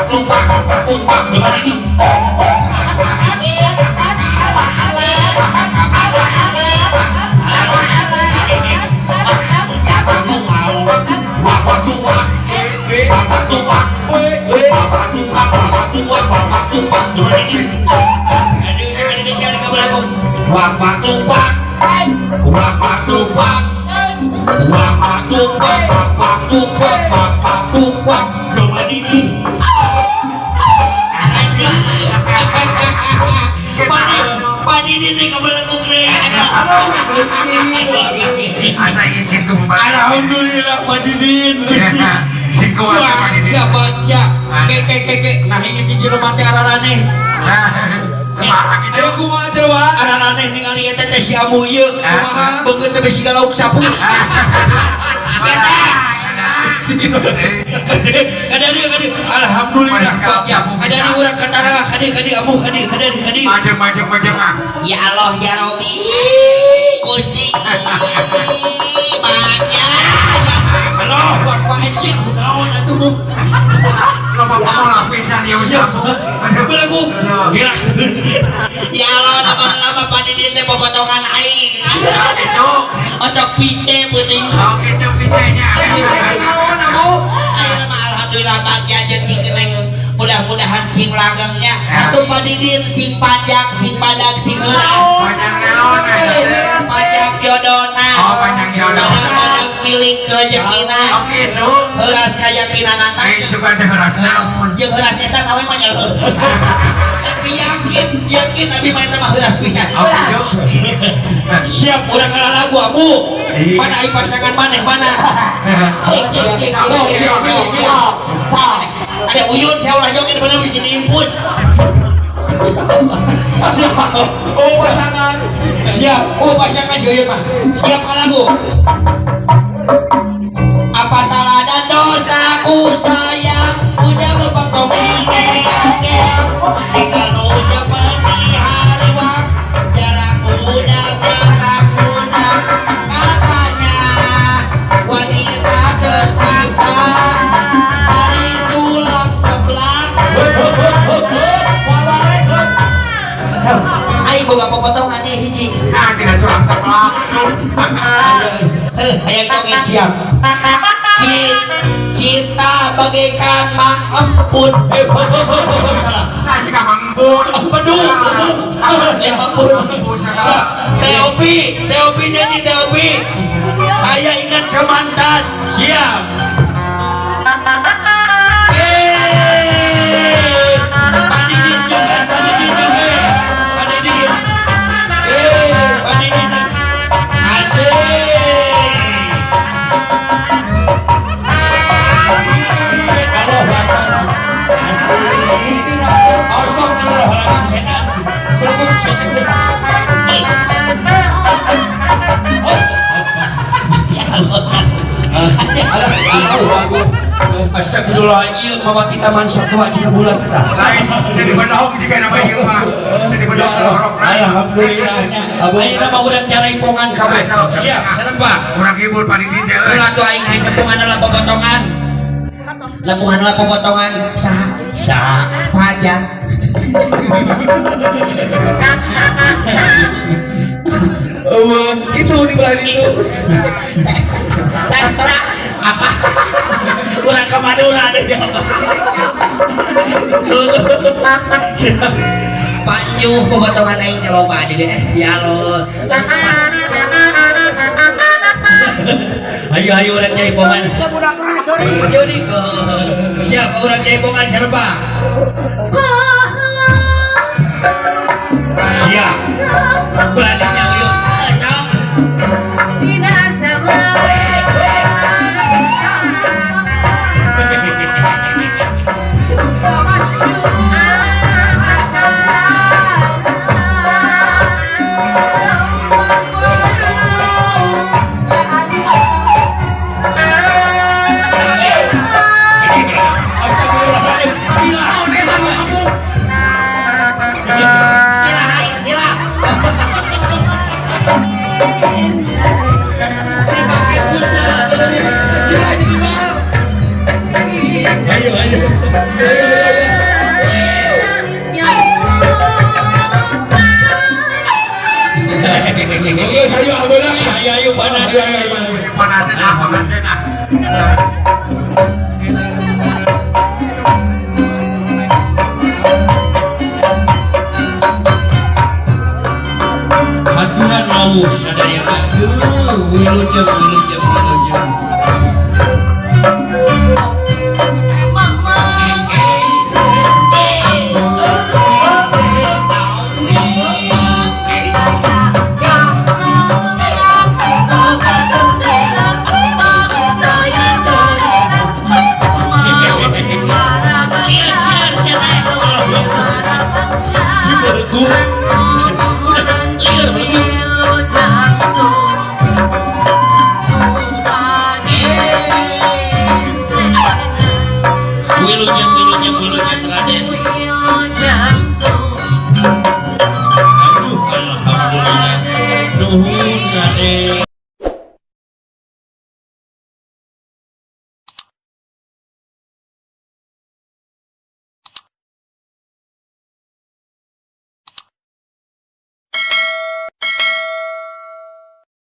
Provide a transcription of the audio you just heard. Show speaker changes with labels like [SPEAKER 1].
[SPEAKER 1] Lupa, lupa, gimana ini? Alhamdulillah Pak Didin.
[SPEAKER 2] Sing kuat Pak Didin.
[SPEAKER 1] Ya bagja. Ke ke ke ke. Nah ieu teh jelema teh araraneh.
[SPEAKER 3] Ayo kumaha jelema?
[SPEAKER 1] Araraneh ningali eta teh si Amu ieu.
[SPEAKER 3] Kumaha?
[SPEAKER 1] Beungeut teh bisi lauk sapu. Kadieu kadieu. Alhamdulillah bagja. Kadieu urang katara kadieu kadieu Amu kadieu kadieu kadieu.
[SPEAKER 2] Maju maju maju ah.
[SPEAKER 1] Ya Allah ya Rabbi. Gusti. Bagja. Halo, Bapak Eci, kunaon atuh?
[SPEAKER 2] Loba pola pisan ieu jamu.
[SPEAKER 1] Belagu. Gila. Ya Allah, lama-lama Pak Didin teh popotongan aing.
[SPEAKER 2] Itu.
[SPEAKER 1] Osok pice peuting.
[SPEAKER 2] Oh gitu picenya.
[SPEAKER 3] Naon Amu?
[SPEAKER 1] Ayeuna mah alhamdulillah bagja jeung sing keneng. Mudah-mudahan sing langgengnya. Atuh Pak Didin sing panjang, sing badag, sing heuras.
[SPEAKER 2] Panjang naon eta?
[SPEAKER 1] Panjang jodona.
[SPEAKER 2] Oh, panjang jodona.
[SPEAKER 1] Badag milik rezekina.
[SPEAKER 2] Oh gitu.
[SPEAKER 1] Heuras kayakinanana.
[SPEAKER 2] Eh suka teh heuras naon.
[SPEAKER 1] Jeung heuras eta naon mah nya. Tapi yakin, yakin abi mah eta mah heuras pisan.
[SPEAKER 2] Oh gitu.
[SPEAKER 1] Siap urang ngala lagu Abu. Mana ai pasangan maneh mana?
[SPEAKER 2] Sok sok sok.
[SPEAKER 1] Ada Uyun saya ulah joget bener bisa diimpus. Siap.
[SPEAKER 3] Oh pasangan.
[SPEAKER 1] Siap. Oh pasangan Uyun mah. Siap lagu. Apa salah dan dosaku sayang udah lupa tinggal udah hariwang jarak muda jarak muda katanya wanita tercinta dari tulang sebelah. Ayo boga popotongan ieu hiji.
[SPEAKER 2] Nah tidak sulam sebelah.
[SPEAKER 1] Heh, hayang joget siap. Cinta bagaikan mang empun. Eh, ho, ho, ho, ho, ho, salah.
[SPEAKER 2] Nah si kamangpun.
[SPEAKER 1] Empedu, empedu. Eh, empun.
[SPEAKER 2] Empun segala.
[SPEAKER 1] Teopi, Teopi nyanyi Teopi. Ayah ingat ke mantan. Siap. Eh, Pak Didin joget, Pak Didin joget. Pak Didin. Eh, Pak Didin. Asik. Astagfirullahaladzim, setan. Belum setan. Ya Allah. Astagfirullahaladzim, mama kita manusia tua jika bulan kita.
[SPEAKER 2] Lain jadi bedog jika nama ieu mah. Jadi bedog lorok lain.
[SPEAKER 1] Alhamdulillahnya. Ayeuna mah urang jaraipongan kabeh. Siap, sareng Pak.
[SPEAKER 2] Urang hibur Pak Didin teh euy.
[SPEAKER 1] Ulah tuh aing aing tepungan lah popotongan. Tepungan lah popotongan. Saha? Saha? Pajak.
[SPEAKER 3] Oh, itu di belah itu.
[SPEAKER 1] Tata apa? Urang ke Madura deh. Panjuh popotongan aing celoba di deh. Ya lo. Ayo ayo urang jaipongan. Jadi siap urang jaipongan siapa? Siap. Beraninya Uyun. Sok. Astagfirullahaladzim. Sila.
[SPEAKER 3] Oke, saya beunang.
[SPEAKER 1] Ayo ayo panas.
[SPEAKER 3] Ayo, ayo, ayo.
[SPEAKER 2] Panasin ah, panasin ah.
[SPEAKER 1] Haturan rawuh sadayana. Aduh, wilujeng.